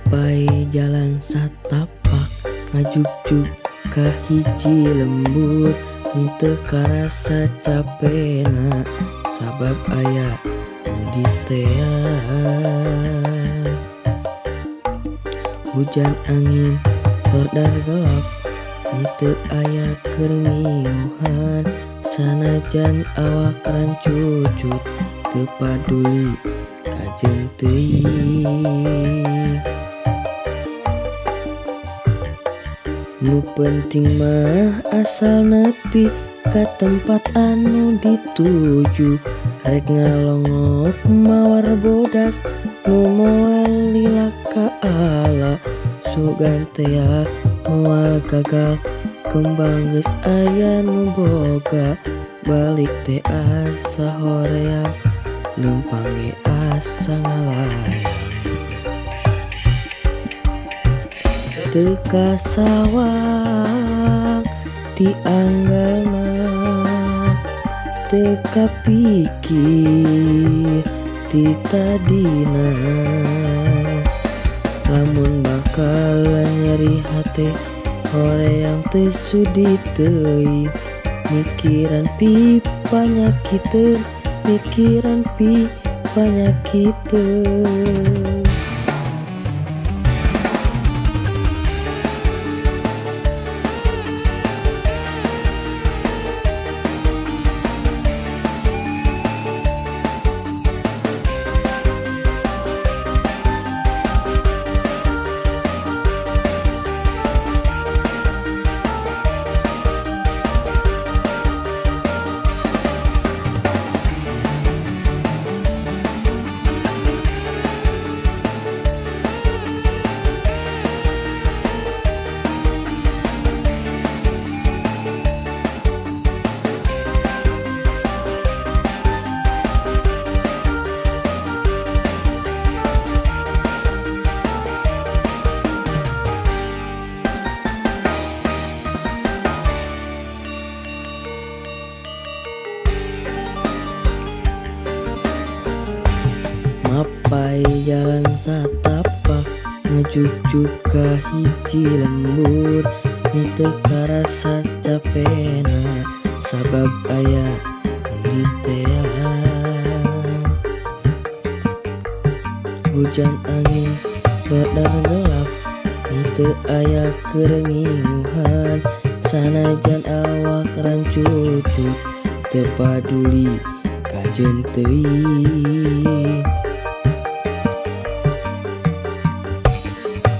Mapai jalan satapak ngajugjug ka hiji lembur, henteu karasa capena sabab aya nu diteang. Hujan angin hordar gelap henteu aya keur ngiuhan, sanajan awak rancucut teu paduli kajeun teuing. Nu penting mah asal nepi ka tempat anu dituju, rek ngalongok mawar bodas nu moal lila ka ala. Sugan tea moal gagal kembang geus aya nu boga, balik teh asa hoream leumpang ge asa ngalayang. Teu kasawang ti anggalna, teu kapikir ti tadina, lamun bakal nyeri hate hoream teu sudi teuing. Mikiran pi panyakiteun, mikiran pi panyakiteun. Mapai jalan satapak ngajugjug ka hiji lembur, henteu karasa capena sabab aya nu diteang. Hujan angin hordar gelap henteu aya keur ngiuhan, sanajan awak rancucut teu paduli kajeun teuing.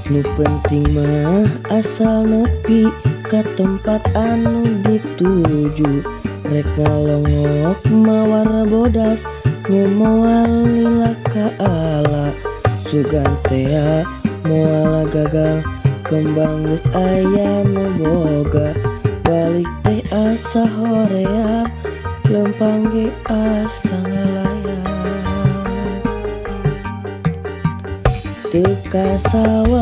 Nu penting mah asal nepi ka tempat anu dituju, rek ngalongok mawar bodas nu moal lila ka ala. Sugan tea moal gagal kembang geus aya nu boga, balik teh asa hoream leumpang ge asa ngalayang. Teu kasawang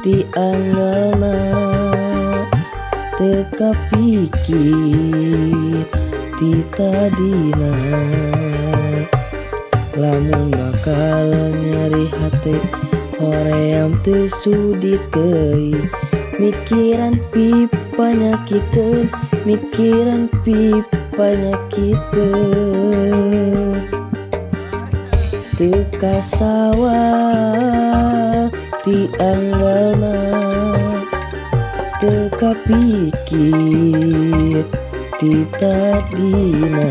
ti anggalna, teu kapikir ti tadina, lamun bakal nyeri hate hoream teu sudi teuing. Mikiran pi panyakiteun, mikiran pi panyakiteun. Teu kasawang ti anggalna, teu kapikir ti tadina,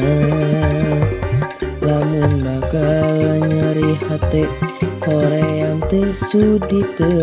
lamun bakal nyeri hate hoream teu sudi teuing.